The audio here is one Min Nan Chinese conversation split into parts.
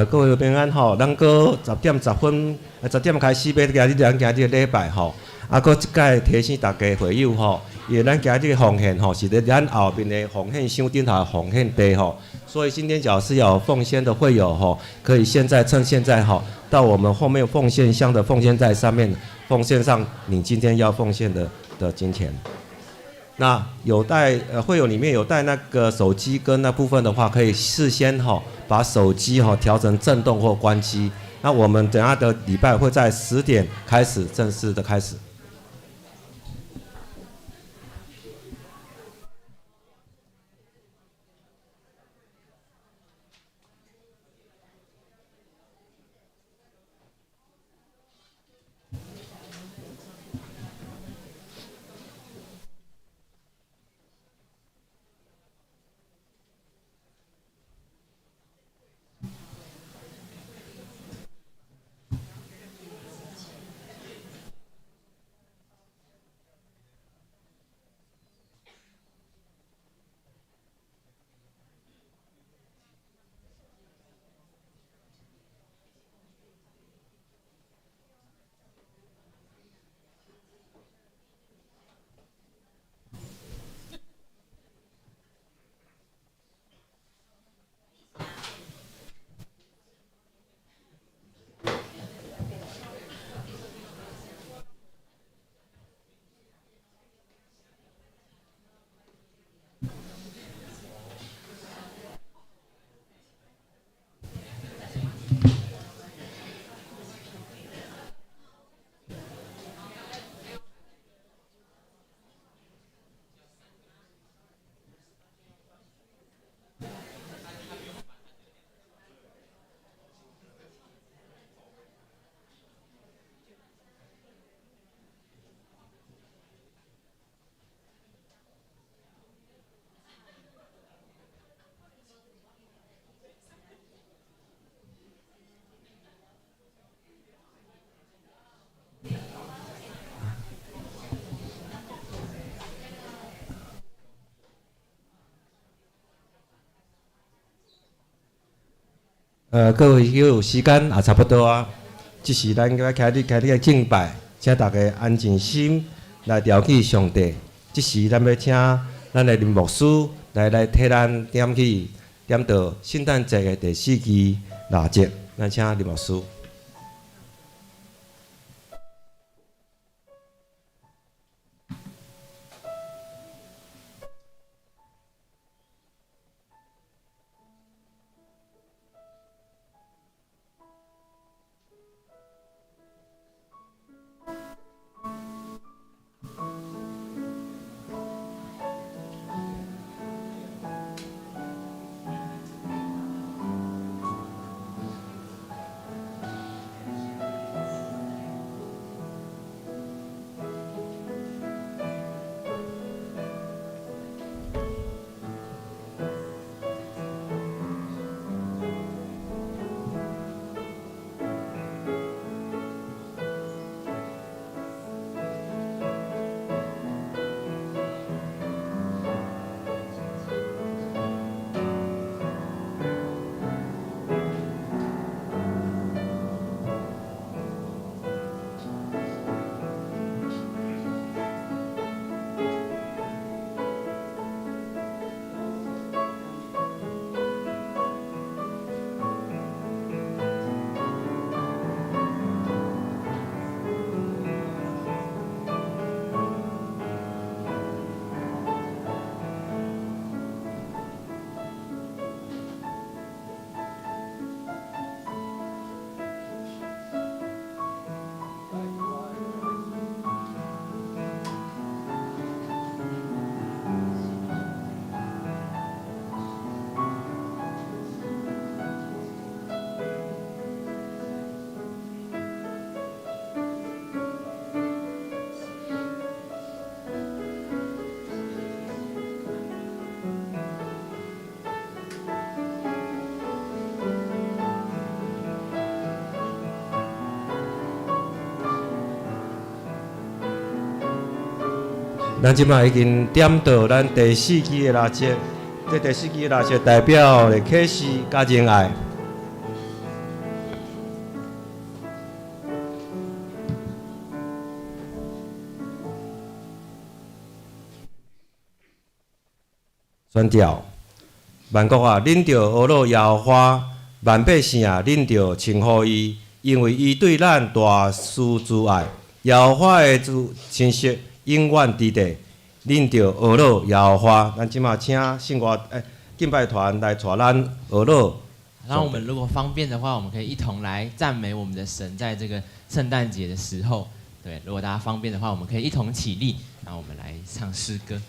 各位平安吼，咱閣10點10分，10點開始欲今日咱今日禮拜吼，啊，閣這擺提醒大家會友吼，因為咱今日的奉獻吼是佇咱後面的奉獻箱頂頭奉獻袋吼，所以今天假如是有奉獻的會友吼，可以現在趁現在吼，到我們後面奉獻箱的奉獻袋上面奉獻上你今天要奉獻的金錢。那有帶會友裡面有帶那個手機跟那部分的話，可以事先吼把手機吼調成震動或關機。那我們等下的禮拜會在10點開始正式的開始。各位有時間也差不多啊，這時咱該開始開始來敬拜，請大家安靜心來調起上帝。這時咱欲請咱的林牧師來替咱點起點到聖誕節的第四支蠟燭，咱請林牧師。咱這擺已經點到咱第四支的蠟燭，這第四支的蠟燭代表的啟示佮仁愛。宣教。萬國啊，恁著呵咾耶和華；萬百姓啊，恁著稱呼伊，因為伊對咱大施慈愛。耶和華的信實永遠佇地，恁著呵咾耶和華。咱這馬請聖歌敬拜團來帶咱呵咾。然後我們如果方便的話，我們可以一同來讚美我們的神，在這個聖誕節的時候，對，如果大家方便的話，我們可以一同起立，然後我們來唱詩歌。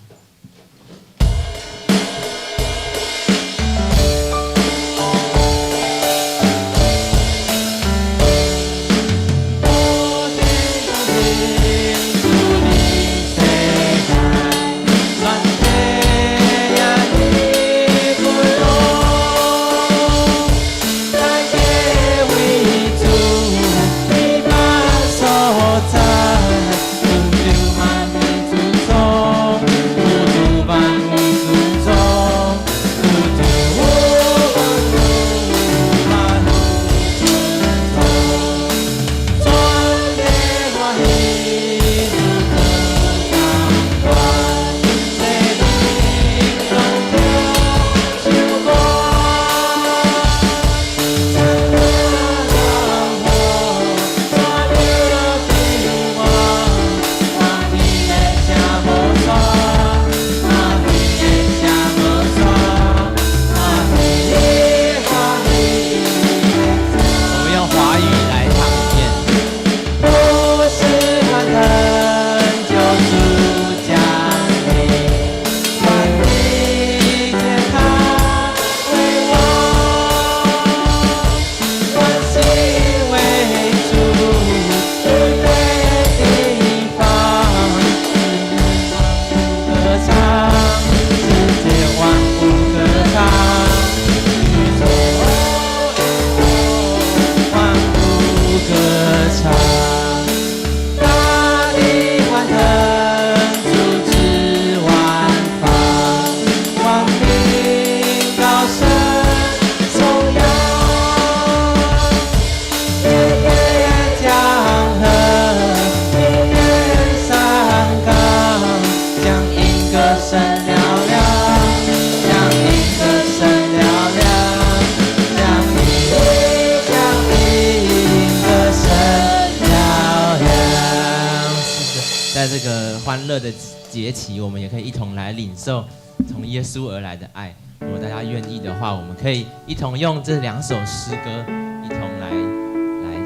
節期，我們也可以一同來領受從耶穌而來的愛。如果大家願意的話，我們可以一同用這兩首詩歌，一同來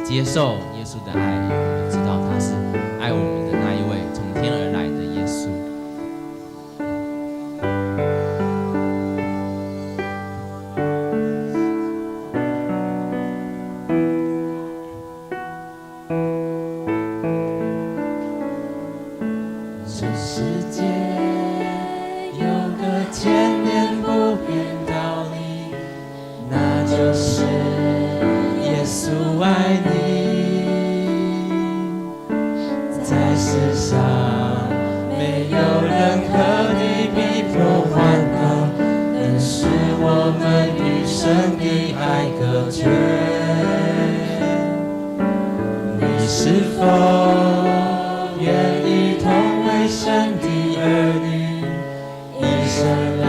接受耶穌的愛。我們知道他是愛我們的那一位從天而來的耶穌。這世界有個千年不變道理，那就是耶穌愛你。在世上沒有任何的逼迫患難，能使我們與神的愛隔絕。你是否願意同為神的兒女，一生讓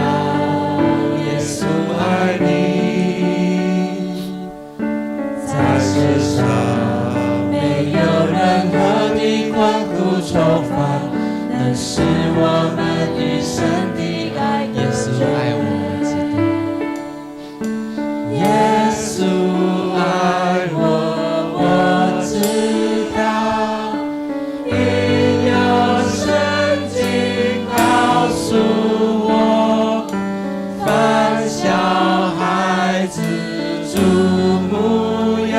耶穌愛你？在世上沒有任何的困苦愁煩，能使我們與神的愛隔耶穌絕。愛我，我知道。耶穌愛我，我知道，因有聖經告訴我，凡小孩子主牧養，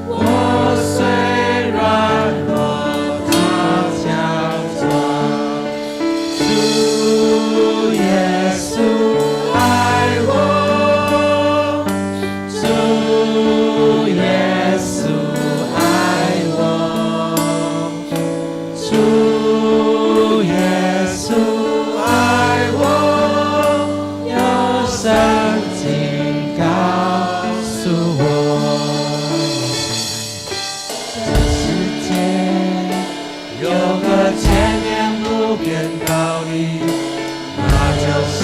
我雖軟弱，他強壯。主耶穌愛我，主耶穌愛我，主耶穌愛我，有聖經告訴我。這世界有個千年不變道理，那就是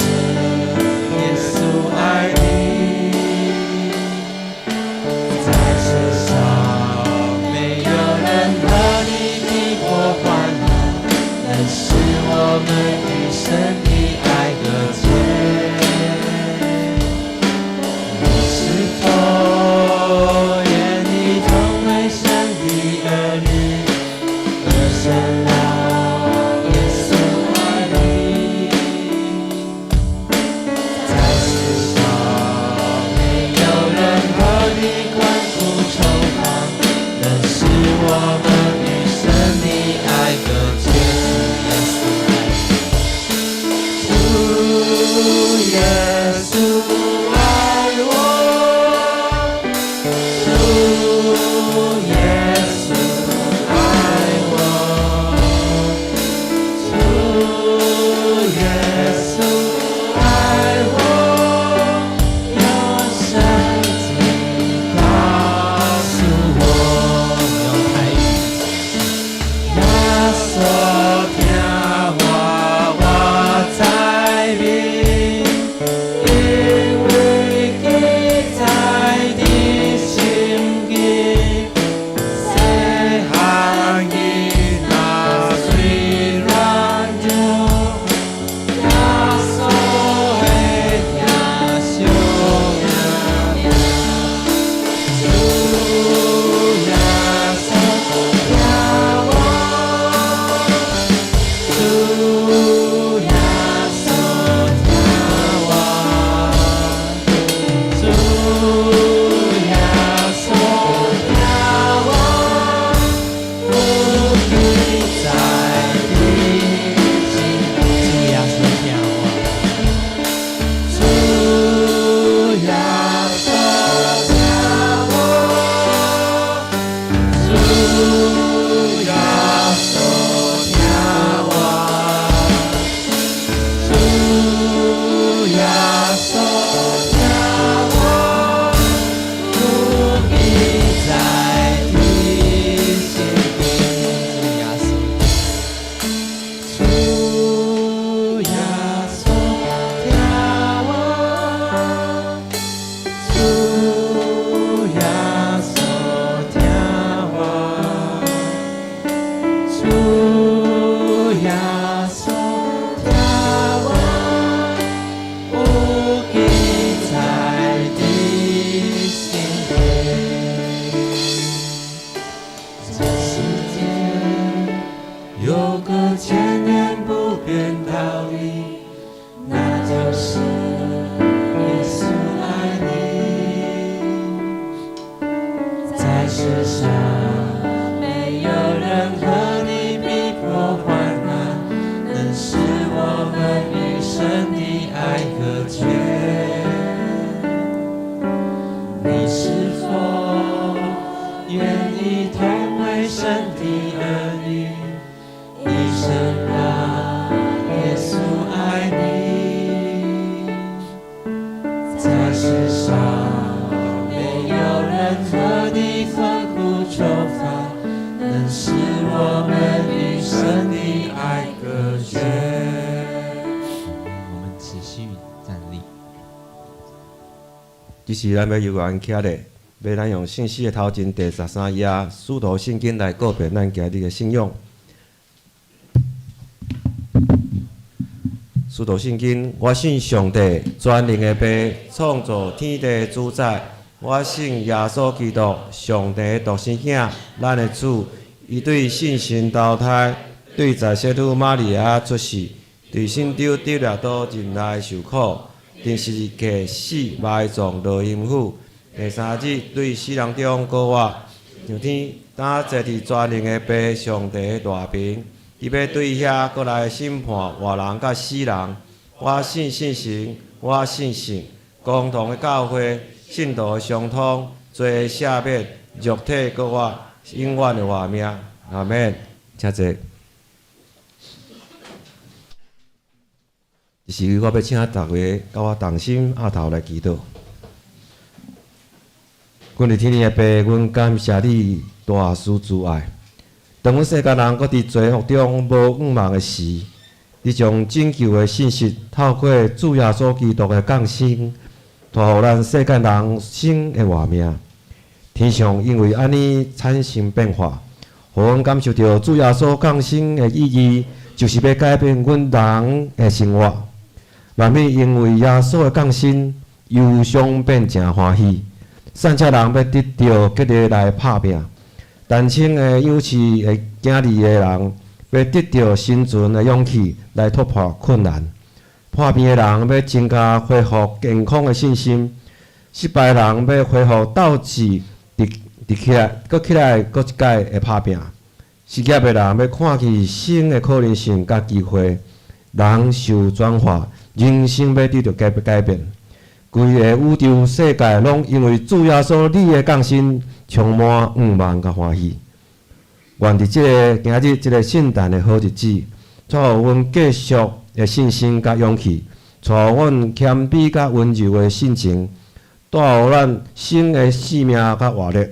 世上沒有任何的困苦愁煩，能使我們與神的愛隔絕。我們持續站立。這時咱欲悠閒徛咧，欲咱用信息的頭前第13頁《使徒信經》來告別咱今日的信仰。使徒信經，我信上帝，全能的父，創造天地主宰。我信耶穌基督，上帝的獨生囝，咱的主。伊對聖神投胎，對在聖女瑪利亞出世，佇聖丟彼拉多任內受苦，釘十字架死埋葬落陰府。第三日對死人中復活，上天，擔坐佇全能的父上帝的大爿。伊欲對遐閣來審判活人佮死人。我信聖神，我信聖公同的教會，聖徒的相通，罪赦免，肉體復活，永遠的活命。阿門。請坐。這時我欲請大家佮我同心徼頭來祈禱。阮佇天頂的父，阮感謝你大施慈愛。當阮世間人閣佇罪惡中無向望的時，你將拯救的信息透過主耶穌基督的降生，帶予咱世間人新的活命。天上因為按呢產生變化，予阮感受著主耶穌降生的意義，就是欲改變阮人的生活。萬物因為耶穌的降生，憂傷變成歡喜。散赤人欲得著激勵來拍拚，單親的養飼的囝兒的人，欲得著生存的勇氣來突破困難；破病的人欲增加恢復健康的信心；失敗的人欲恢復鬥志，佇佇起來，閣起來，閣一擺會拍拚。失業的人欲看見新的可能性佮機會，人受轉化，人生欲得著改改變。規个宇宙世界攏因為主耶穌你的降生，充滿向望佮歡喜。願佇這个今日這个聖誕的好日子，帶予阮繼續的信心佮勇氣，帶予阮謙卑佮溫柔的性情，帶予咱新的生命佮活力。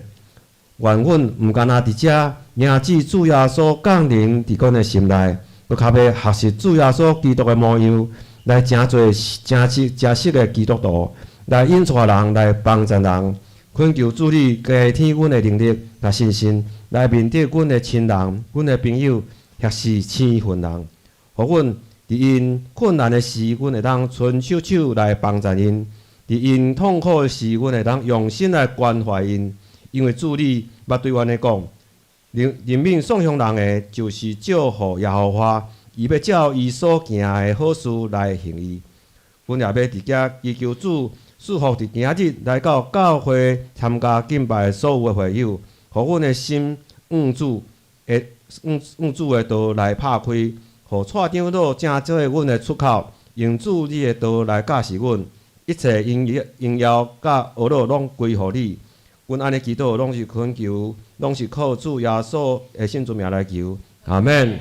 願阮毋干焦佇遮迎接主耶穌降臨佇阮的心內，閣較欲學習主耶穌基督的模樣，來成做誠實誠實的基督徒，來引帶人，來幫助人。懇求主你加添阮的能力佮信心，來面對阮的親人、阮的朋友，抑是生份人，予阮佇𪜶困難的時，阮會當伸出手來幫助𪜶；佇𪜶痛苦的時，阮會當用心來關懷𪜶。因為主你捌對阮咧講，任任命送向人的，就是照顧耶和華，伊欲照伊所行的好事來還伊。阮也欲佇遮祈求主賜福佇今日來到教會參加敬拜所有的會友，予阮的心向主的向向主的道來拍開，予蔡長老成做阮的出口，用主你的道來教示阮，一切榮榮耀佮呵咾攏歸予你。阮按呢祈禱，攏是懇求，攏是靠主耶穌的聖尊名來求。阿門。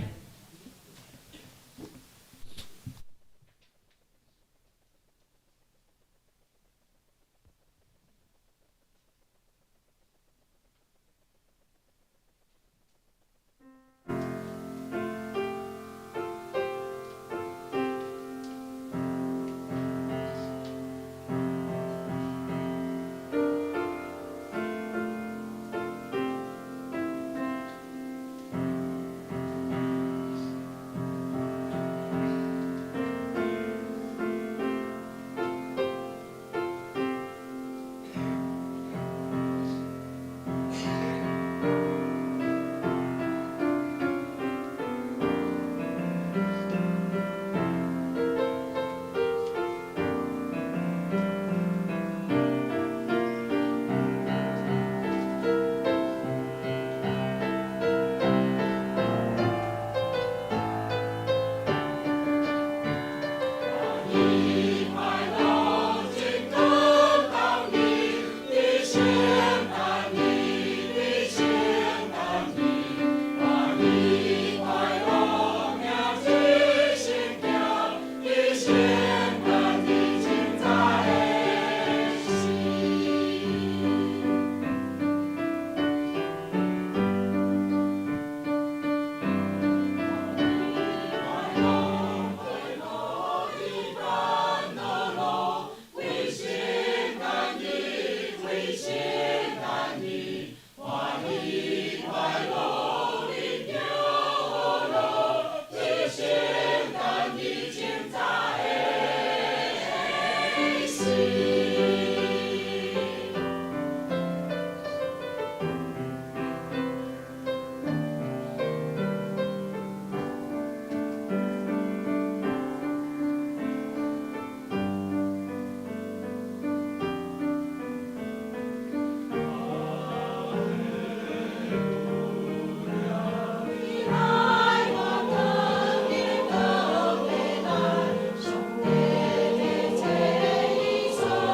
心。你愛我當今當未來，上帝的這一生。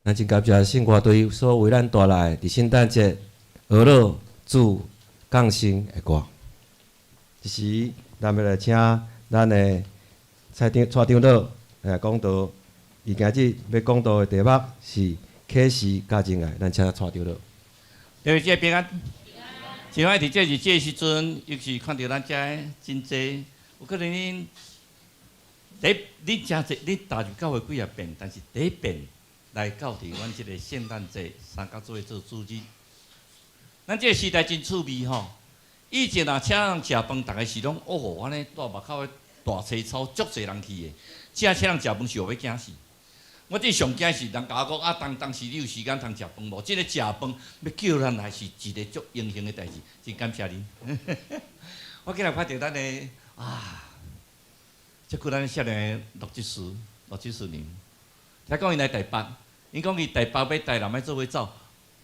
咱真感謝聖歌隊所為咱帶來佇聖誕節呵咾主降生的歌。這時，咱欲來請咱的蔡長蔡長老來講道。伊今日欲講道的題目是啟示佮真愛，咱請蔡長老。各位姐平安。真歡喜佇這日子的時陣，尤其是看著咱遮真濟，有可能恁第一恁誠濟，恁踏入教會幾若遍，但是第一遍來到佇阮這个聖誕節三角做伙做主日。咱這个時代真趣味吼，以前若請人食飯，逐个是攏哦按呢蹛外口的大齊操，足濟人去的。這請人食飯是予欲驚死。我這上驚是人共我講啊，當當時你有時間通食飯無？這个食飯欲叫人來是一个足榮幸的代誌，真感謝恁。我今日看著咱的啊，這久咱少年的陸執事、陸執事娘，聽講𪜶來台北，𪜶講伊台北欲台南欲做伙走，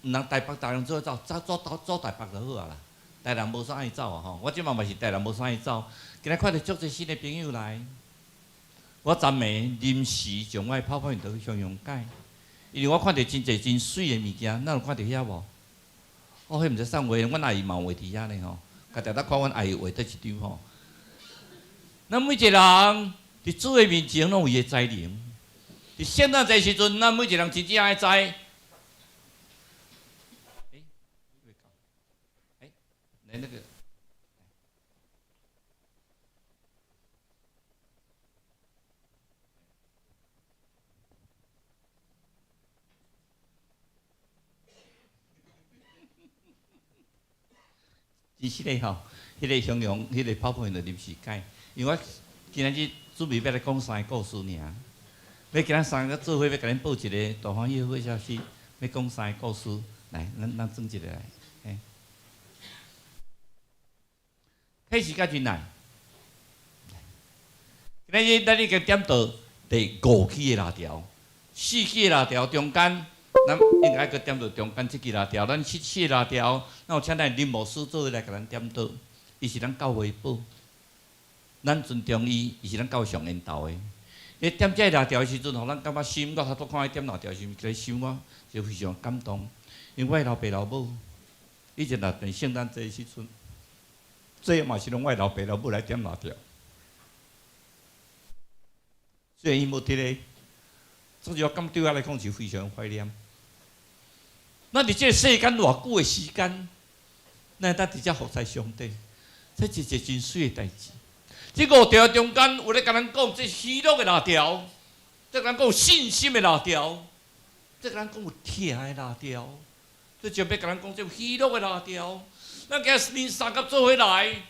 毋通台北台南做伙走，走走走台北就好啊啦。台南無啥愛走啊吼，我這擺嘛是台南無啥愛走，今日看著足濟新的朋友來。我昨暝臨時將我的 PowerPoint 去向陽改，因為我看著真濟真媠的物件，咱有看著遐無？哦，彼毋知送畫，阮阿姨嘛有畫佇遐呢吼，家己咧看阮阿姨畫佗一張吼。咱每一個人佇主的面前攏有伊的才能。佇聖誕節時陣，咱每一個人真正愛知。欸，欸，來那個。其實咧吼，彼个形容，彼个 PowerPoint 就臨時改，因為我今仔日準備欲來講三个故事爾，欲今仔三个做伙欲共恁報一个大歡喜好消息，欲講三个故事，來，咱咱轉一个來，嘿。啟示佮真愛，今仔日咱已經點到第五支的蠟條，四支的蠟條中間。咱應該閣點著中間這支蠟條，咱七支蠟條，咱有請咱林牧師做伙來共咱點導，伊是咱教會寶，咱尊重伊，伊是咱教會上緣投的。伊點這個蠟條的時陣，予咱感覺心，我頭拄看伊點蠟條時陣，這個心我就非常感動，因為我的老爸老母以前若辦聖誕節的時陣，這嘛是攏我的老爸老母來點蠟條，雖然伊無佇咧，總之我感覺對我來講是非常懷念。咱佇這个世間偌久的時間，咱會當佇遮服侍上帝，這是一個真媠的代誌。這五條中間有咧共咱講，這喜樂的蠟條，這共咱講信心的蠟條，這共咱講有疼的蠟條，這就欲共咱講這有喜樂的蠟條。咱今日三甲做伙來，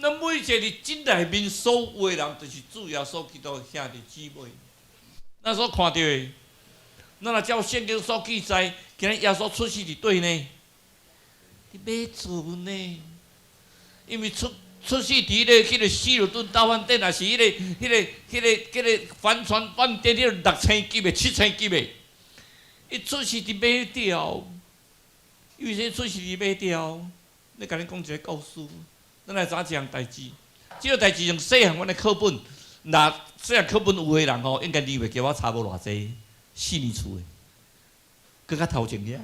咱每一個佇這內面所有的人，就是主耶穌基督的兄弟姊妹。咱所看著的，咱若照聖經所記載，今日耶穌出世佇佗呢？佇馬槽呢？因為出出世佇彼个希爾頓大飯店，抑是彼个帆船飯店，彼个六星級的、七星級的，伊出世佇馬槽。伊為啥出世佇馬槽？咧共恁講一个故事，咱來知影一項代誌。這个代誌從細漢阮的課本，若細漢課本有的人吼，應該認袂記我差無偌濟，四年厝的，閣較頭前遐，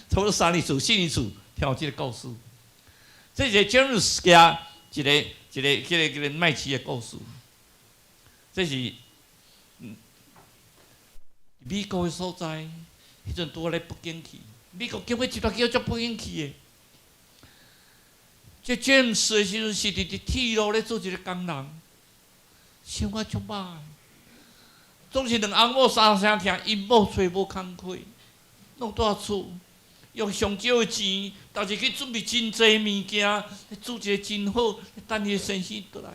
差不多三年厝、四年厝，聽有這个故事。這是詹姆斯家一个一个彼个彼个麥飼的故事。這是美國的所在，彼陣拄仔咧不景氣，美國景氣一大叫足不景氣的。這詹姆斯的時陣是佇鐵路咧做一个工人，生活足歹，總是兩翁某三聲疼，𪜶某揣無工課，攏蹛厝，用上少的錢，但是去準備真濟物件，煮一个真好，等伊先生轉來。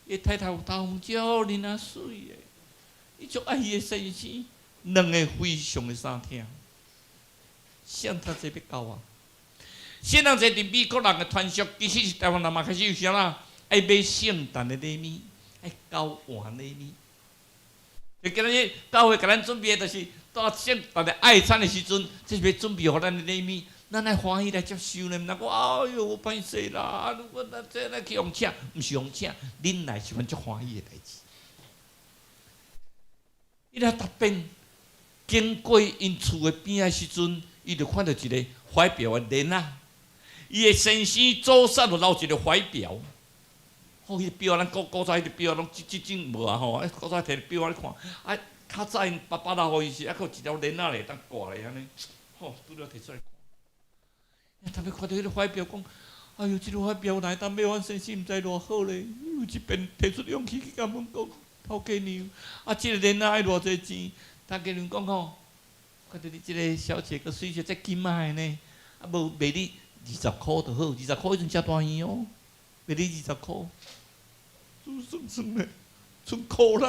伊太太有頭毛遮爾仔媠的，伊足愛伊的先生，兩个非常的相疼。聖誕節欲到啊！聖誕節佇美國人的傳說，其實是台灣人嘛開始有啥啦？愛買聖誕的禮物，愛交換禮物。就今仔日教會共咱準備的，就是蹛聖誕的愛餐的時陣，這是欲準備予咱的禮物，咱愛歡喜來接受呢，毋通講哎喲，歹勢啦！如果咱這來去予請，毋是予請，恁來是阮足歡喜的代誌。伊來答辯，經過𪜶厝的邊仔時陣，伊就看著一個懷錶的鏈仔。伊的先生祖先就留一個懷錶。哦，彼個錶咱古古早彼個錶攏這這種無啊吼，啊古早提錶仔咧看，啊較早𪜶爸爸留予伊時，猶閣有一條鏈仔咧，會當掛咧按呢，吼，拄著提出來看。特別看著彼個懷錶，講，哎喲，這個懷錶若會當買，阮先生毋知偌好咧。有一遍提出勇氣去共問講，頭家娘，啊，這個鏈仔愛偌濟錢？頭家娘講吼，看著你這個小姐閣媠這金仔的呢，啊無賣你二十箍就好，二十箍彼陣誠大圓哦，賣你二十箍。算算算咧，賰箍力，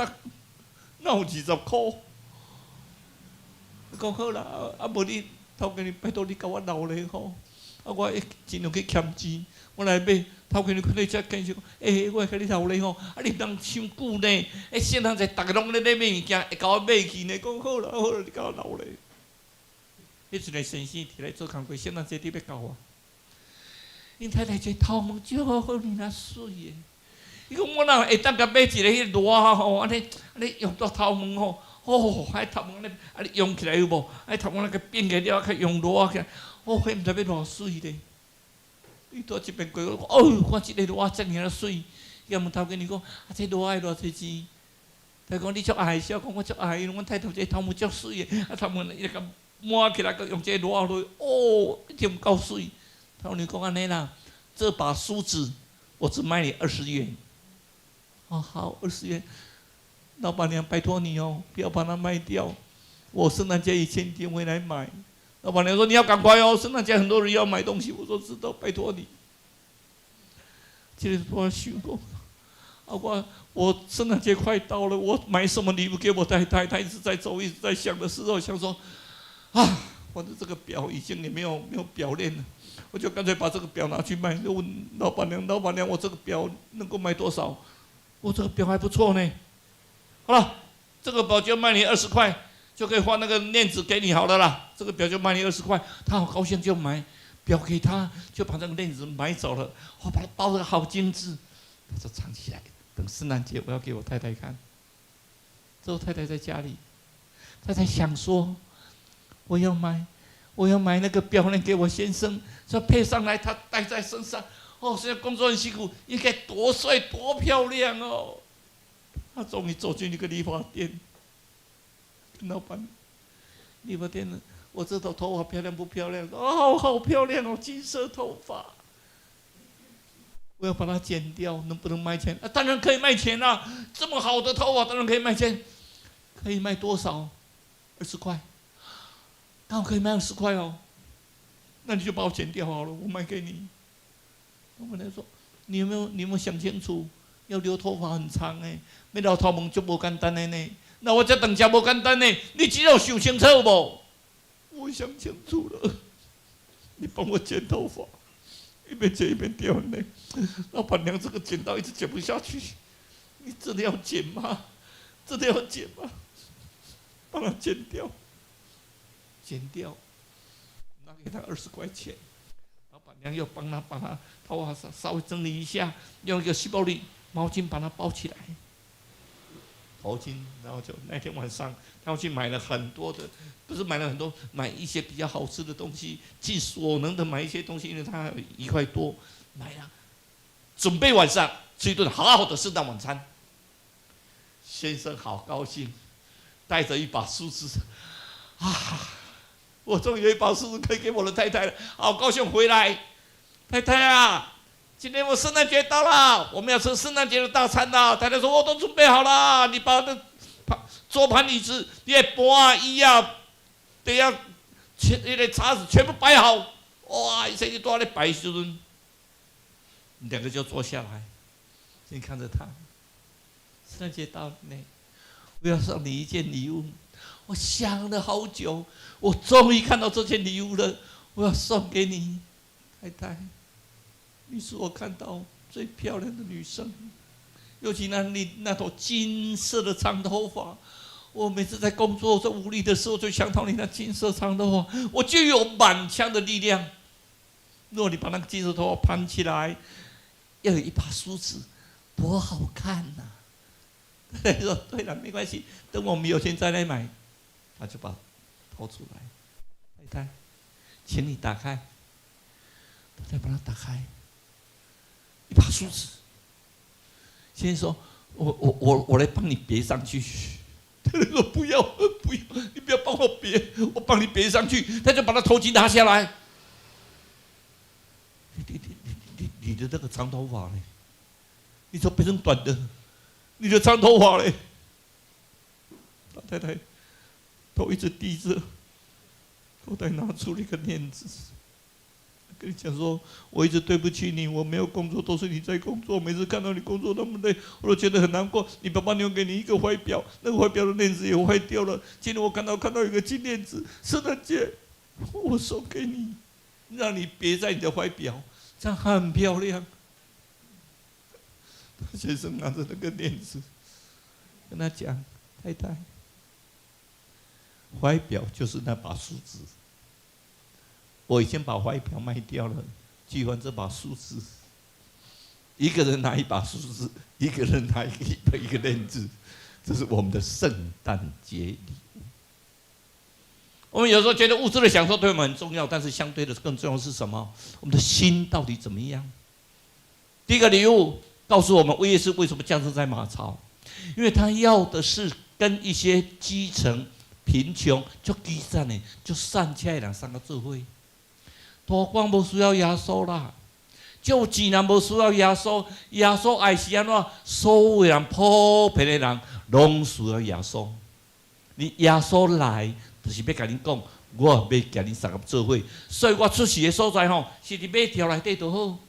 哪有二十箍？講好啦，啊無你頭家娘拜託你共我留咧吼，啊我會盡量去儉錢，我來買。頭家娘看你遮見識，欸，我會共你留咧吼，啊你毋通傷久呢，欸，聖誕節逐家攏咧咧買物件，會共我買去呢。講好啦好啦，你共我留咧。彼陣的先生佇咧做工課，聖誕節佇欲到啊。𪜶太太這頭毛足好爾若媠的。伊講我若會當共買一個彼個螺仔吼，按呢按呢用到頭毛吼，哦，彼頭毛按呢按呢用起來有無？彼頭毛那個變起了，較用螺仔起來，哦，彼毋知欲偌媠咧。伊拄這邊過，哦，看這個螺仔遮爾仔媠。伊問頭家娘講，啊，這螺仔愛偌濟錢？伊講你足愛笑，講我足愛，因為阮太太這個頭毛足媠的，啊頭毛伊共抹起來，閣用這個螺仔落，哦，一定夠媠。頭娘講按呢啦，這把梳子我只賣你20元。哦，好，二十元。老闆娘，拜託你哦，不要把它賣掉。我聖誕節以前一定會來買。老闆娘說你要趕快哦，聖誕節很多人要買東西。我說知道，拜託你。這個我想過，啊我我聖誕節快到了，我買什麼禮物給我太太？她一直在走，一直在想的時候，想說，啊，反正這個錶已經也沒有錶鏈了，我就乾脆把這個錶拿去賣。就問老闆娘，老闆娘，我這個錶能夠賣多少？我這個錶還不錯呢。好了，這個錶就賣你二十塊，就可以換那個鏈子給你好了啦。這個錶就賣你二十塊，他好高興就買錶給他，就把這個鏈子買走了。我把它包得好精緻，他說藏起來，等聖誕節我要給我太太看。之後太太在家裡，太太想說，我要買那個錶鏈給我先生，說配上來他戴在身上。哦，現在工作很辛苦，應該多帥多漂亮哦。他終於走進一個理髮店，跟老闆，理髮店，我這頭頭髮漂亮不漂亮？哦，好漂亮哦，金色頭髮。我要把它剪掉，能不能賣錢？啊，當然可以賣錢啦！這麼好的頭髮，當然可以賣錢。可以賣多少？二十塊。剛好可以賣二十塊哦。那你就把我剪掉好了，我賣給你。老闆娘說：“你有沒有想清楚？要留頭髮很長誒，欲留頭毛就無簡單的呢。那我這當真無簡單呢。你只有想清楚無？我想清楚了。你幫我剪頭髮，一邊剪一邊掉眼淚。老闆娘，這個剪刀一直剪不下去，你真的要剪嗎？真的要剪嗎？幫他剪掉，剪掉，拿給他二十塊錢。老闆娘又幫他把他頭髮稍稍微整理一下，用一個西伯利毛巾把它包起來，頭巾，然後就那天晚上，他去買了很多的，不是買了很多，買一些比較好吃的東西，盡所能的買一些東西，因為他1塊多，買了，準備晚上吃一頓好好的聖誕晚餐。先生好高興，帶着一把梳子，啊，我終於有一把梳子可以給我的太太了，好高興回來，太太啊，今天我聖誕節到了，我們要吃聖誕節的大餐啦。太太說：“我都準備好了，你把那盤桌盤椅子、你的盤椅啊，等下全那個叉子全部擺好。”哇，一切都在擺時陣，兩個就坐下來，先看着他。聖誕節到了呢，我要送你一件禮物。我想了好久，我終於看到這件禮物了，我要送給你，太太。你是我看到最漂亮的女生，尤其那你那頭金色的長頭髮，我每次在工作在無力的時候，就想到你那金色長頭髮，我就有滿腔的力量。若你把那個金色頭髮盤起來，要有一把梳子，多好看吶！他說：“對了，沒關係，等我們有錢再來買。”他就把掏出來。太太，請你打開。太太把它打開，一把梳子。先生說：我來幫你別上去。太太說：不要不要，你不要幫我別，我幫你別上去。他就把他頭巾拿下來。你的那個長頭髮呢？你怎麼變成短的？你的長頭髮嘞？老太太頭一直低着，口袋拿出了一個鏈子，跟你講說：我一直對不起你，我沒有工作，都是你在工作。每次看到你工作那麼累，我都覺得很難過。你爸爸留給你一個懷錶，那個懷錶的鏈子也壞掉了。今天我看到一個金鏈子，聖誕節我送給你，讓你別在你的懷錶，這樣很漂亮。先生拿着那個鏈子，跟他講：太太，懷錶就是那把梳子。我已經把懷錶賣掉了，去換這把梳子。一個人拿一把梳子，一個人拿一個鏈子，這是我們的聖誕節禮物。我們有時候覺得物質的享受對我們很重要，但是相對的更重要的是什麼？我們的心到底怎麼樣？第一個禮物告訴我們，耶穌為什麼降生在馬槽？因為他要的是跟一些基層、貧窮、足基層的、足散赤的人相佮做伙。大官無需要耶穌啦，足有錢人無需要耶穌，耶穌愛是按怎？所有的人，普遍的人，攏需要耶穌。你耶穌來，就是欲共恁講，我欲共恁相佮做伙。所以我出世的所在吼，是佇馬槽內底就好。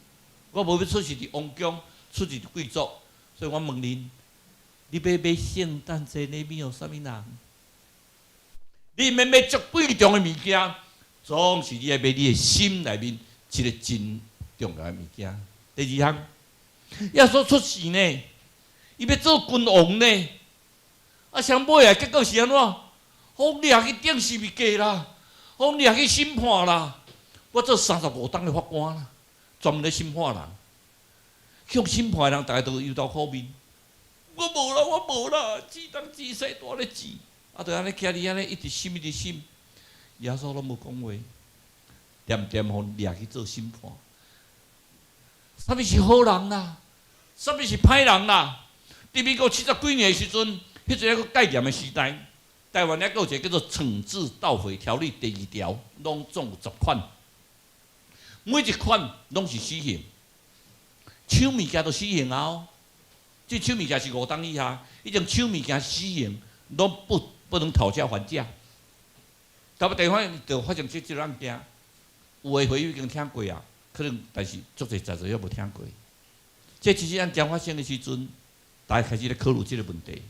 我無欲出世佇王宮，出世佇貴族。所以我問恁，你欲買聖誕節禮物予啥物人？你毋免買足貴重的物件，總是你愛買你的心內面一個真重要的物件。第二項，耶穌出世呢，伊欲做君王呢，啊，上尾啊，結果是按怎？予掠去釘十字架啦，予掠去審判啦。我做35冬的法官啦，專門咧審判人。去審判的人，逐家都憂頭苦面。我無啦，我無啦，自東自西都咧指，啊，就按呢徛佇按呢，一直審，一直審。耶穌攏無講話，恬恬予掠去做審判。啥物是好人啦？啥物是歹人啦？佇民國70幾年的時陣，彼陣猶閣戒嚴的時代，台灣猶閣有一個叫做《懲治盜匪條例》第二條，攏總有10款，每一款攏是死刑，搶物件都死刑啊！哦，這搶物件是5冬以下，以前搶物件死刑，攏不能討價還價。到尾地方就發生這個案件，有的會友已經聽過啊，可能但是足濟在座猶無聽過。這其實案件發生的時陣，大家開始咧考慮這個問題。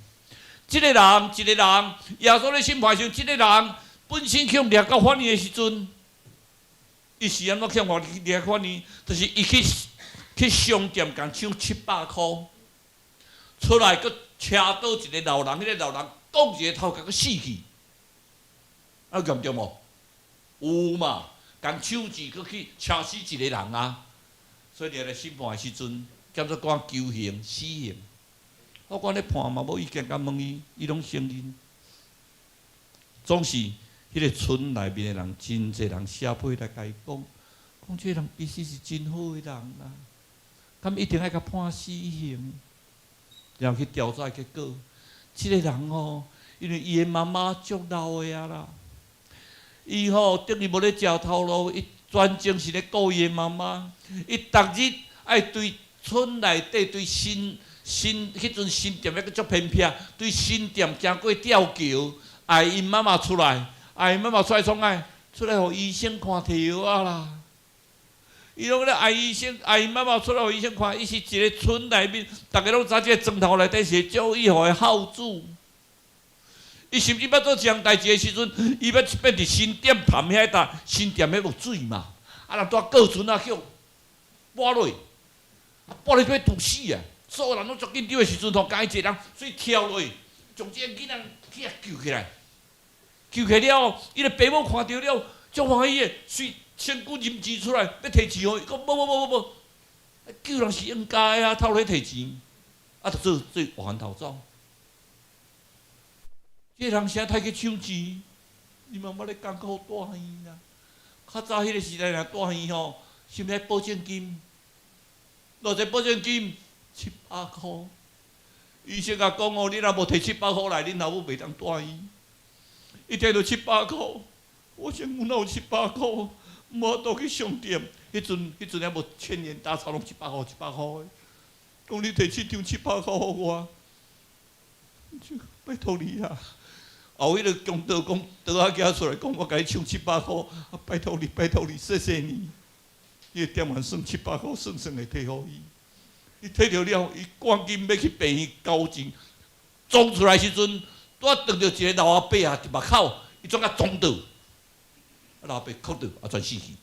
這個人，一個人，耶穌咧審判時，這個人本身去掠到法院的時陣，伊是按怎去予掠法院？就是伊去商店共搶700箍，出來閣車倒一個老人，彼個老人摃一個頭殼閣死去。啊，嚴重無？有嘛？共搶錢閣去車死一個人啊！所以掠來審判的時陣，檢察官求刑死刑。法官咧判嘛，無意見，共問伊，伊攏承認。總是彼個村內面的人，真濟人寫批來共伊講，講這個人其實是真好的人啦，敢一定愛共判死刑？然後去調查結果，這個人吼，因為伊的媽媽足老的啊啦，伊吼等於無咧食頭路，伊全程是咧顧伊的媽媽，伊逐日愛對村內底對新新彼陣新店猶閣足偏僻，對新店行過吊橋，愛𪜶媽媽出來，愛𪜶媽媽出來創啥？出來予醫生看提藥仔啦。伊攏咧愛醫生，愛𪜶媽媽出來予醫生看，伊是一個村內面，逐家攏知這個莊頭內底是足以後的孝子。伊甚至欲做這項代誌的時陣，伊欲變佇新店潭遐搭，新店遐無水嘛，啊人拄過船仔去跋落，跋落去欲揬死啊！所有人攏足緊張的時陣吼，敢伊一個人水跳落，將這個囡仔去予救起來，救起來了後，伊的爸母看著了，足歡喜的，隨身軀啉錢出來，欲提錢予伊，講無無無無無，救人是應該啊，透咧提錢，啊，就做做活翻逃走。這個人啥太去搶錢？伊嘛捌咧艰苦蹛院啦。較早彼个時代若蹛院吼，是毋是保證金？偌濟保證金？七百箍。醫生共講哦，你若無提七百箍來，恁老母袂當蹛院。伊提著七百箍，我想阮哪有七百箍？無法度去商店。彼陣猶無千元大鈔，攏一百箍一百箍的。講你提七張七百箍予我，拜託你啦！後彼個強盜講，刀仔寄出來講，我共你搶七百箍，啊拜託你，拜託你，謝謝你。彼個店員算七百箍，算算會提予伊。伊提著了，伊趕緊欲去病院交錢，撞出來時陣，拄仔撞著一個老阿伯啊，佇目口，伊總共撞倒，老阿伯哭倒，啊全死去。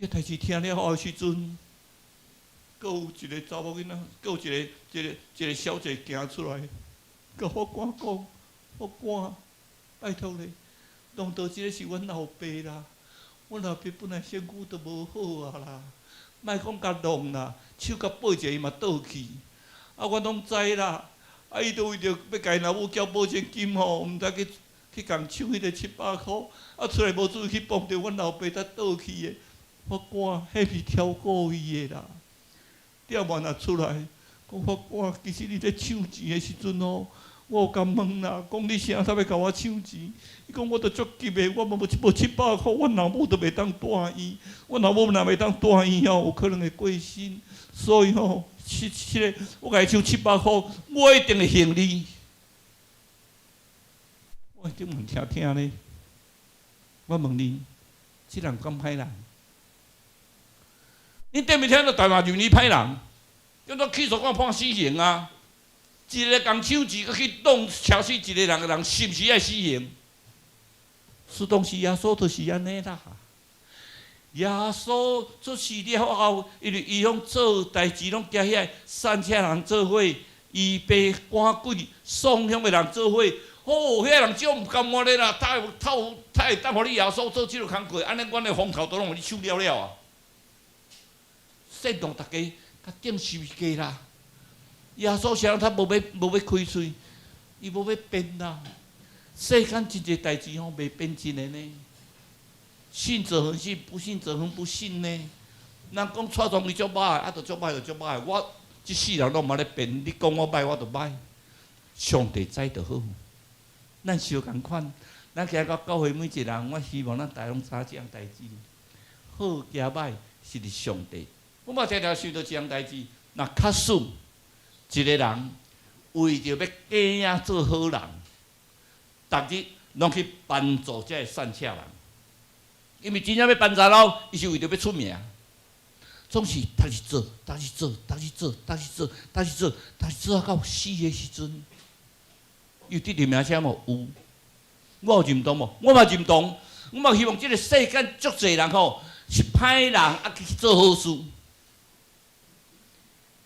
這代誌聽了後的時陣，閣有一個查某囡仔，閣有一個小姐行出來，共法官講：法官，拜託咧，當到這個是阮老爸啦，阮老爸本來身軀都無好啊啦，莫講共弄啦，手共掰一下伊嘛倒去，啊，阮攏知啦，啊，伊都為著欲共𪜶老母繳保證金吼，毋知去共搶彼个七百箍，啊，出來無注意去碰著阮老爸才倒去的。法官，彼是超過伊的啦。店員也出來講法官，其實你咧搶錢的時陣吼，我有共問啦，講你啥才欲共我搶錢？伊講我都足急的，我無七百箍，阮老母都袂當蹛院，阮老母若袂當蹛院吼，有可能會過身，所以吼，這個我共伊搶七百箍，我一定會還你。我頂問聽聽咧，我問你，這人敢歹人？你頂面聽著台灣認你歹人，叫做起訴講判死刑啊！一个共搶錢，閣去弄車死一個人的人，是毋是愛死刑？是當時耶穌就是按呢啦。耶穌出世了後，因為伊攏做代誌，攏交遐散赤人做伙，伊被趕鬼送鄉的人做伙。哦，遐人足毋甘願的啦，他會當予你耶穌做這个工課，按呢阮的風頭都攏予你搶了了啊！煽動大家共釘十字架啦！耶穌啥人他無欲開喙，伊無欲辯啦。世間真濟代誌吼，袂變真的呢。信者恆信，不信者恆不信呢。人講蔡總伊足歹，啊，就足歹就足歹。我這世人攏毋捌咧辯，你講我歹我就歹。上帝知就好。咱相仝款，咱今到教會每一個人，我希望咱大家攏知影這項代誌。好加歹是佇上帝。我嘛常常想著一項代誌，若假使一個人為著欲假做好人，逐日攏去幫助這个散赤人，因為真正欲幫助咯，伊是為著欲出名，總是逐日做，逐日做，逐日做，逐日做，逐日做，逐日做到死的時陣，有得著名聲無？有，我有認同無？我嘛認同，我嘛希望這个世間足濟人吼是歹人啊去做好事。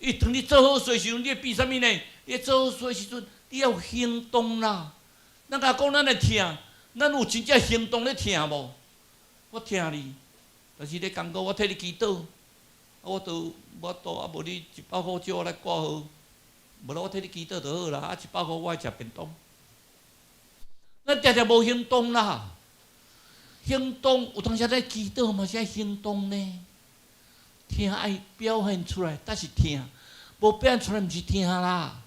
伊當你做好事的時陣，你會變啥物呢？你做好事的時陣，你要有行動啦。咱共講咱會疼，咱有真正行動咧疼無？我疼你，但是咧講過我替你祈禱，啊，我都無法度，啊，無你一百箍借我來掛號，無啦，我替你祈禱就好啦。啊，一百箍我愛食便當。咱定定無行動啦，行動有當時咧祈禱嘛是愛行動呢。疼愛表現出來，才是疼；無表現出來，毋是疼啦。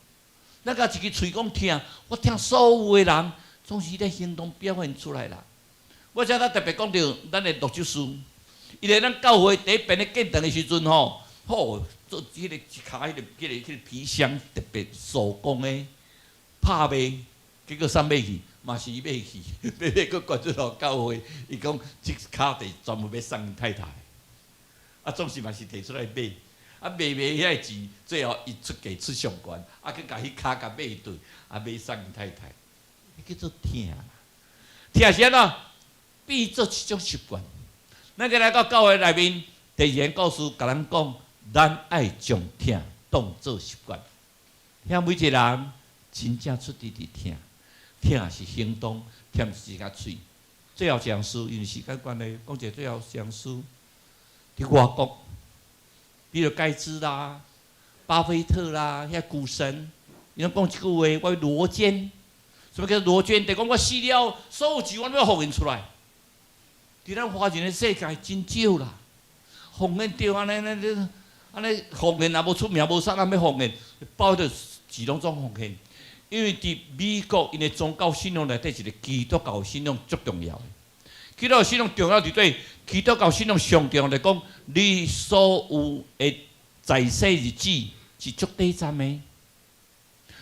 咱共一支喙講疼，我疼所有的人，總是咧行動表現出來啦。我遮才特別講著咱的牧師，伊咧咱教會第一遍咧建堂的時陣吼，吼做彼个一跤彼个皮箱特別手工的拍賣，結果啥買去，嘛是伊買去，買買閣捐出予教會。伊講這跤地專門欲送𪜶太太。啊，總是嘛是提出來賣，啊賣賣遐个錢，最後伊出價出上懸，啊閣共彼跤共買對，啊買送𪜶太太，彼叫做疼啦。疼是按怎？變做一種習慣。咱今來到教會內面，第二個故事共咱講，咱愛將疼當做習慣。聽每一個人真正出佇佇疼，疼是行動，疼毋是一支喙。最後一項詩，因為時間關係，講一個最後一項詩。佇外國，比如蓋茨啦、巴菲特啦，遐股神，伊攏講一句話：我羅堅，什麼叫裸捐？就講我死了，所有錢我攏欲奉獻出來。佇咱華人的世界真少啦，奉獻著按呢按呢按呢奉獻也無出名無啥人欲奉獻，包著錢攏總奉獻。因為佇美國，𪜶的宗教信仰內底一個基督教信仰足重要的。基督教信仰重要佇佗，基督教信仰上重要來講，你所有的在世日子是足短暫的。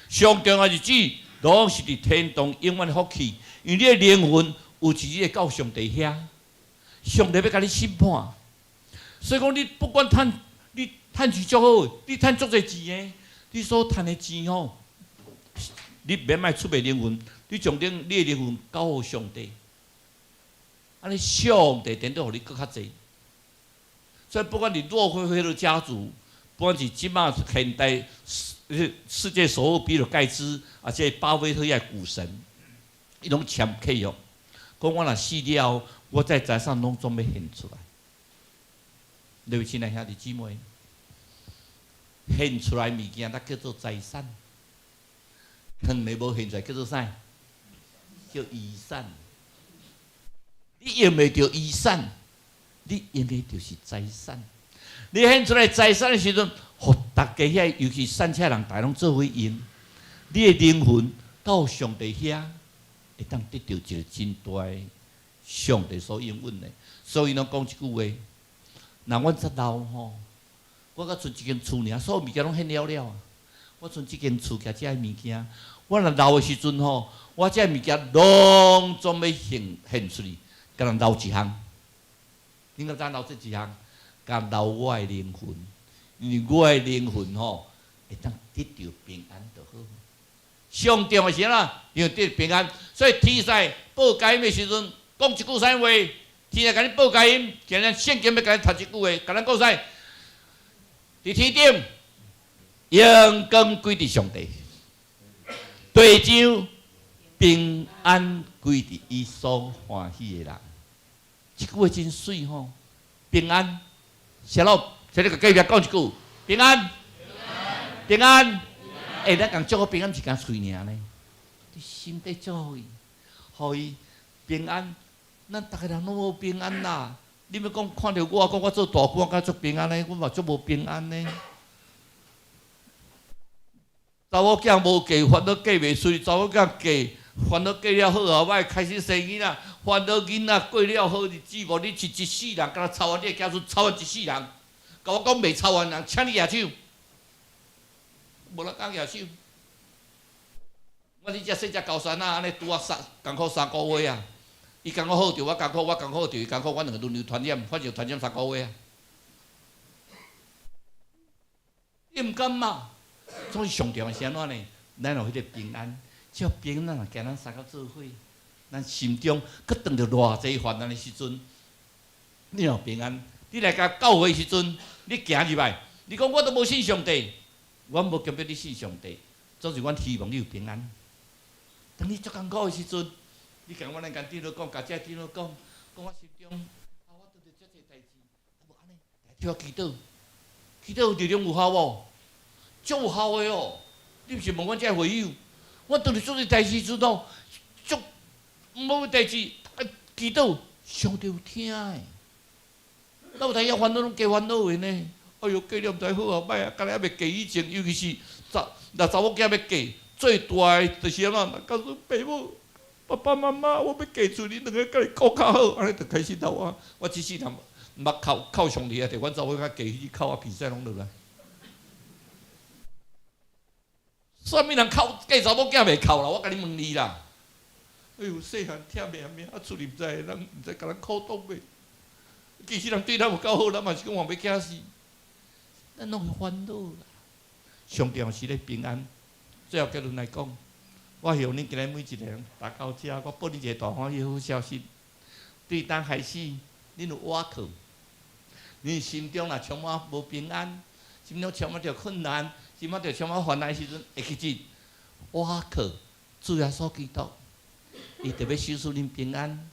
上重要日子攏是佇天堂永遠的福氣，因為你的靈魂有一日會到上帝遐，上帝欲共你審判。所以講，你不管趁你趁錢足好，你趁足濟錢的，你所趁的錢吼，你免愛出賣靈魂，你將你的靈魂交予上帝，按呢上帝定得予你閣較濟。所以不管你洛克菲勒家族，不管是這馬現代世界首富比爾蓋茨，啊，這巴菲特遐股神，伊攏簽契約，講我若死了，我這財產攏總欲獻出來。各位親愛兄弟姊妹，獻出來物件，才叫做財產。藏咧無獻出來叫做啥？叫遺產。你用袂著遺產，你用的就是財產。你獻出來財產的時陣，予逐家遐，尤其散赤人，逐家攏做伙用。你的靈魂到上帝遐，會當得著一個真大的上帝所應允的。所以，攏講一句話：若阮遮老吼，我閣賰一間厝爾，所有物件攏獻了了啊。我賰這間厝，佮這物件，我若老的時陣吼，我這物件攏總欲獻獻出去，共人留一項。恁敢知影留這一項？共留我的靈魂，因為我的靈魂吼，會當得著平安就好。上重要是啥？因為得平安，所以天使報佳音的時陣，講一句啥話？天使共你報佳音，今日聖經欲共你讀一句話，共咱講啥？佇天頂，榮光歸佇上帝，地上平安歸佇伊所歡喜的人。這句話真媠吼，平安。小老，請你共隔壁講一句平安，平安。欸，咱共祝福平安，毋是干喙爾呢？佇心底祝福伊，予伊平安。咱逐个人攏無平安啦。你欲講看著我，講我做大官，敢足平安呢？我嘛足無平安呢。查某囝無嫁，煩惱嫁袂出去；查某囝嫁，煩惱嫁了好予歹，開始生囡仔，煩惱囡仔過了好日子無？你是一世人，敢若操完你的子孫，操完一世人。共我講袂操完人，請你舉手。無人敢舉手。我佇遮細隻高山仔，按呢拄仔三艱苦3個月啊！伊艱苦好著，我艱苦；我艱苦好著，伊艱苦。阮兩個輪流傳染，反正傳染三個月啊！你毋敢嘛？所以上重要是按怎呢？咱有彼個平安，只要平安若行咱三個做伙，咱心中閣當著偌濟患難的時陣，你有平安。你來共教會時陣，你行入來，你講我都無信上帝，阮無強迫你信上帝，總是阮希望你有平安。當你足艱苦的時陣，你共阮來共長老講，共這長老講，講我心中啊，我拄著遮濟代誌，啊無按呢，來替我祈禱，祈禱有力量有效無？足有效的哦！你毋是問阮這會友，我當時做這代誌時陣足無代誌，啊祈禱，上帝有聽的。哪有當遐煩惱攏加煩惱的呢？哎喲，嫁了毋知好予歹啊，敢若猶未嫁以前，尤其是查若查某囝欲嫁，最大的就是按怎？告訴爸母、爸爸媽媽，我欲嫁出去，恁兩个家己顧較好，按呢就開始鬧啊！我這世人毋捌哭哭上厲害，就阮查某囝嫁去哭啊，鼻屎攏落來。啥物人哭嫁查某囝袂哭啦？我共你問你啦！哎喲，細漢疼命命，啊出去毋知人毋知共人苦擋袂？其實人對咱有夠好，咱嘛是講嘛欲驚死，咱攏會煩惱啦。上重要是咧平安。最後結論來講，我希望恁今日每一個人來到遮，我報恁一個大歡喜好消息。對當開始，恁有倚靠，恁心中若充滿無平安，心中充滿著困難，心中著充滿煩惱的時陣，會記得倚靠主耶穌基督，伊就欲賞賜恁平安。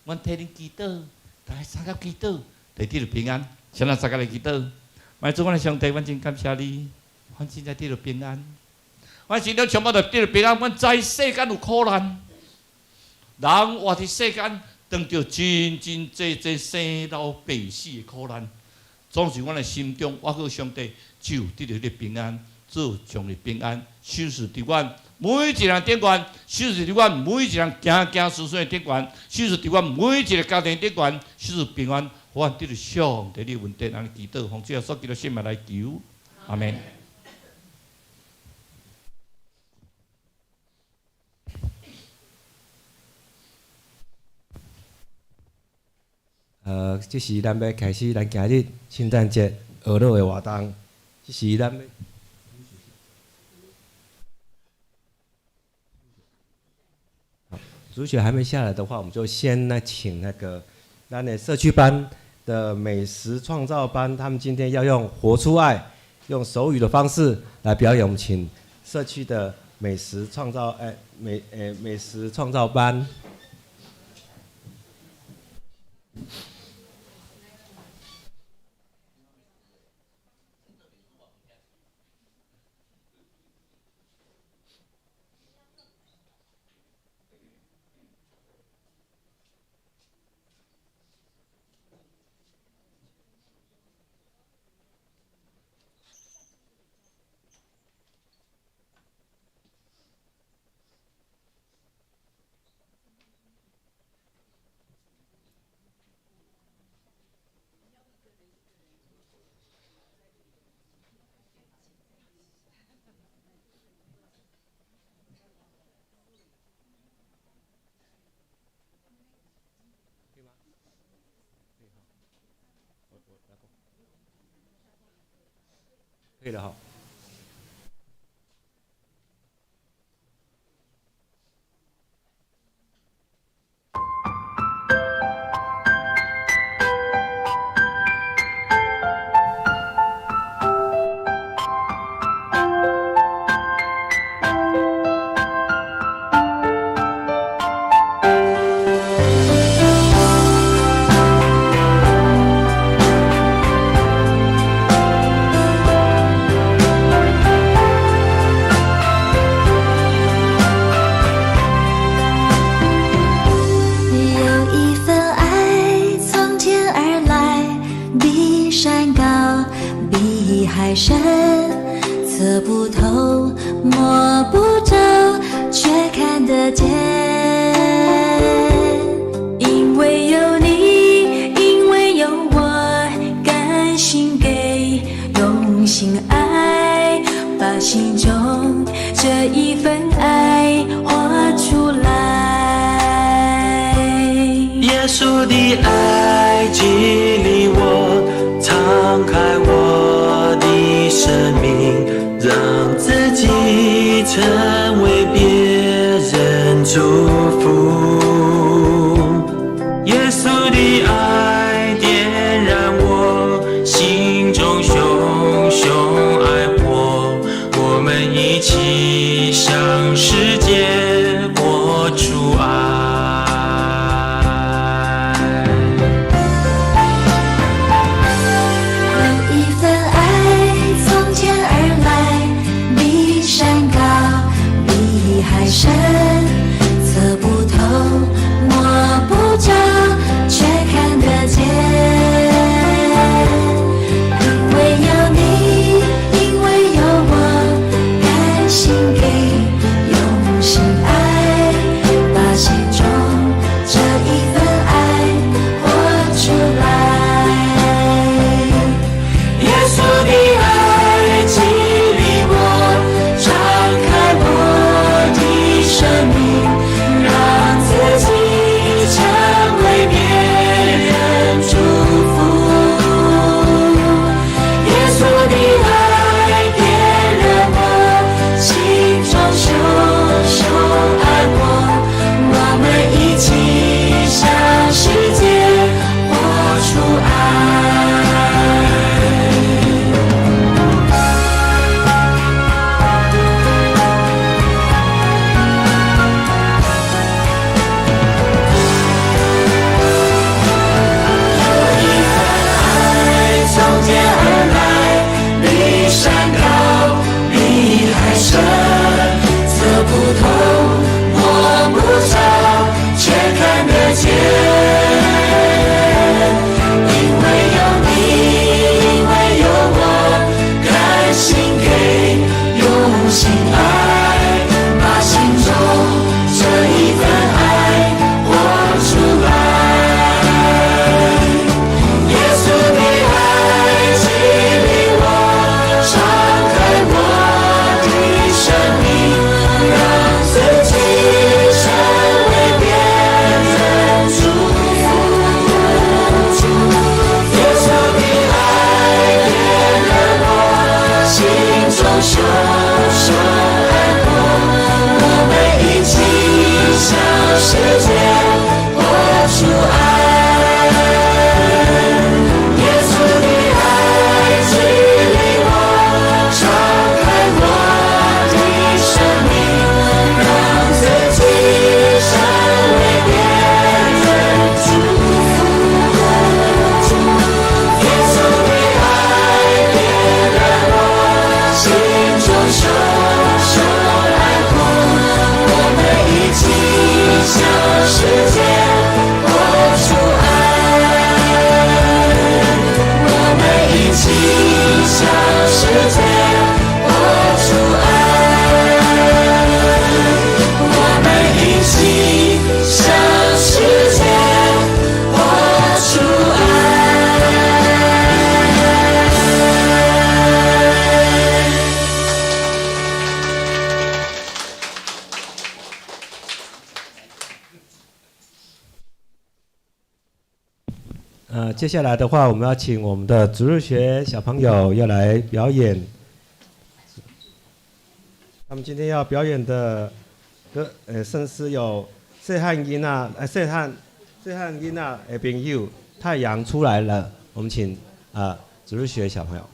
阮替恁祈禱，逐家相佮祈禱，就會得著平安。請咱相佮來祈禱，主阮的上帝，阮真感謝你，阮真正得著平安。阮心中充滿著得著平安。阮知世間有苦難，人活佇世間，當著真真濟濟生老病死的苦難，總是阮的心中，我閣上帝只有得著彼个平安，做將的平安，賞賜佇阮每一個人頂懸，賞賜佇阮每一個人行行順順的頂懸，賞賜佇阮每一個家庭頂懸，賞賜平安，予阮得著上帝的恩典，按呢祈禱，奉主耶穌基督聖名來求，阿們。這是咱欲開始咱今日聖誕節娛樂的活動。這是咱欲。主角還沒下來的話，我們就先來請那個咱的社區班的美食創造班，他們今天要用活出愛，用手語的方式來表演。我們請社區的美食創造，美食創造班。可以了哈。 生着，卻看得見。因為有你，因為有我，甘心給，用心愛，把心中這一份愛活出來。耶穌的愛激勵我，敞開我的生命，讓自己成為別人祝福。耶穌的愛點燃我心中熊熊愛火，我們一起向世界活出愛。耶穌的愛激勵我，敞開我的生命，讓自己成為別人祝福。耶穌的愛點燃我心中熊熊愛火，我們一起向世界活出愛。我們一起向世界活出愛。我們一起向世界活出愛。接下來的話，我們要請我們的主日學小朋友要來表演。他們今天要表演的歌，聖詩有細漢囡仔，細漢囡仔的朋友，太陽出來了。我們請主日學小朋友。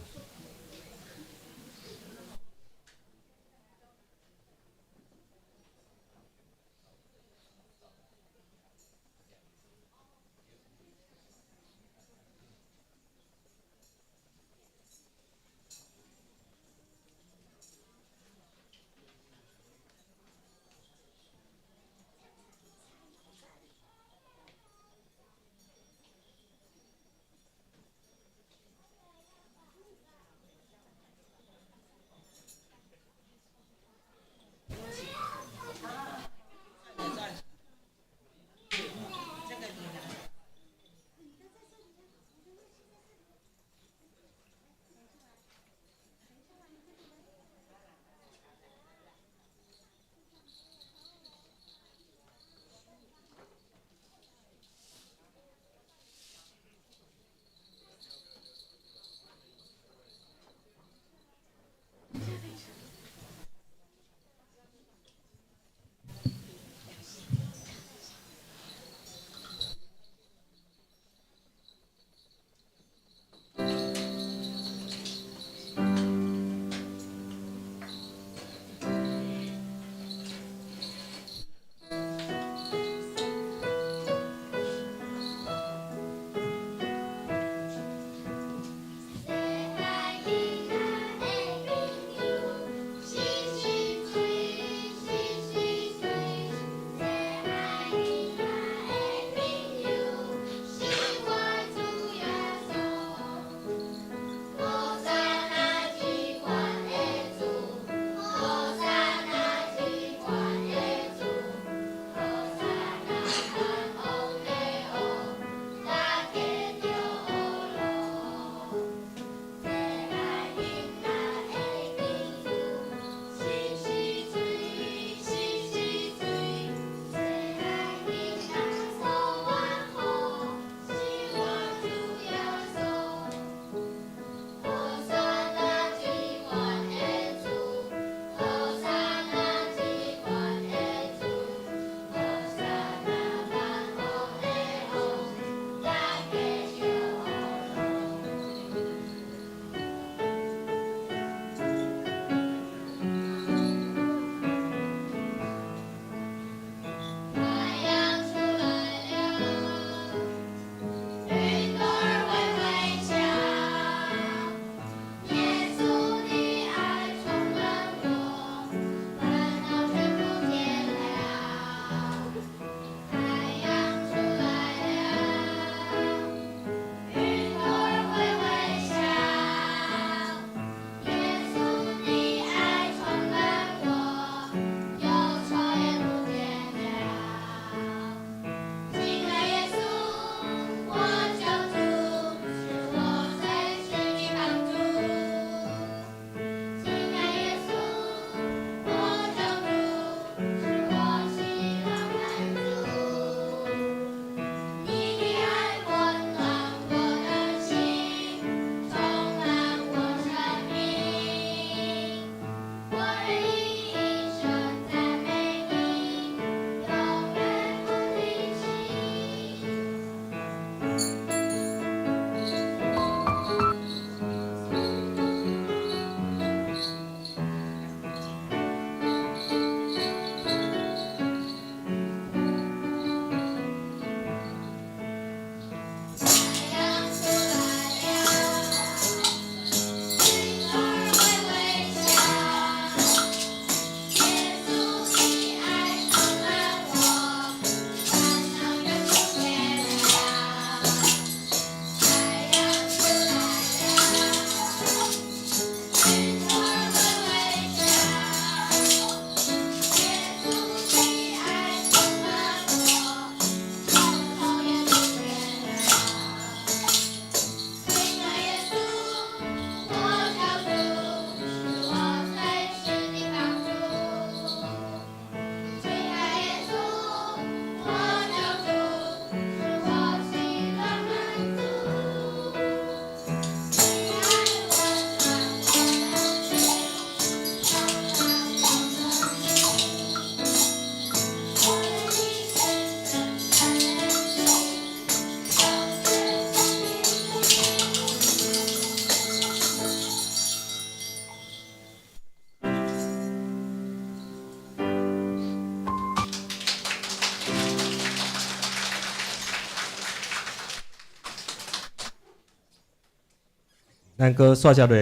咱閣煞接落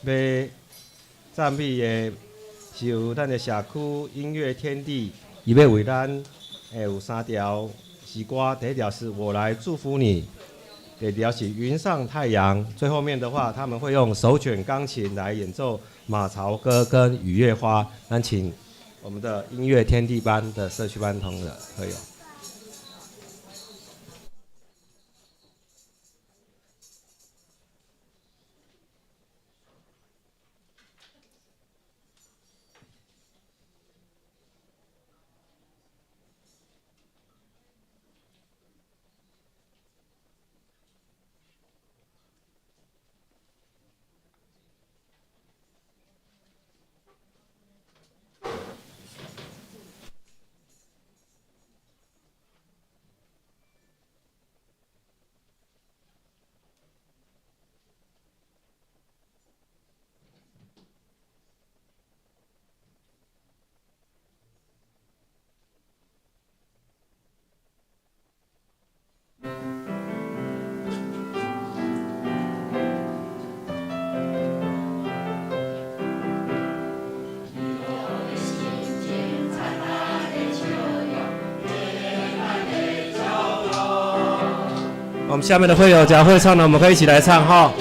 欲讚美的是由咱的社區音樂天地，伊欲為咱會有三條詩歌，第一條是我來祝福你，第二條是雲上太陽，最後面的話他們會用手捲鋼琴來演奏馬槽歌跟雨月花。咱請我們的音樂天地班的社區班同的會友。我們下面的會友，只要會唱的，我們可以一起來唱哈。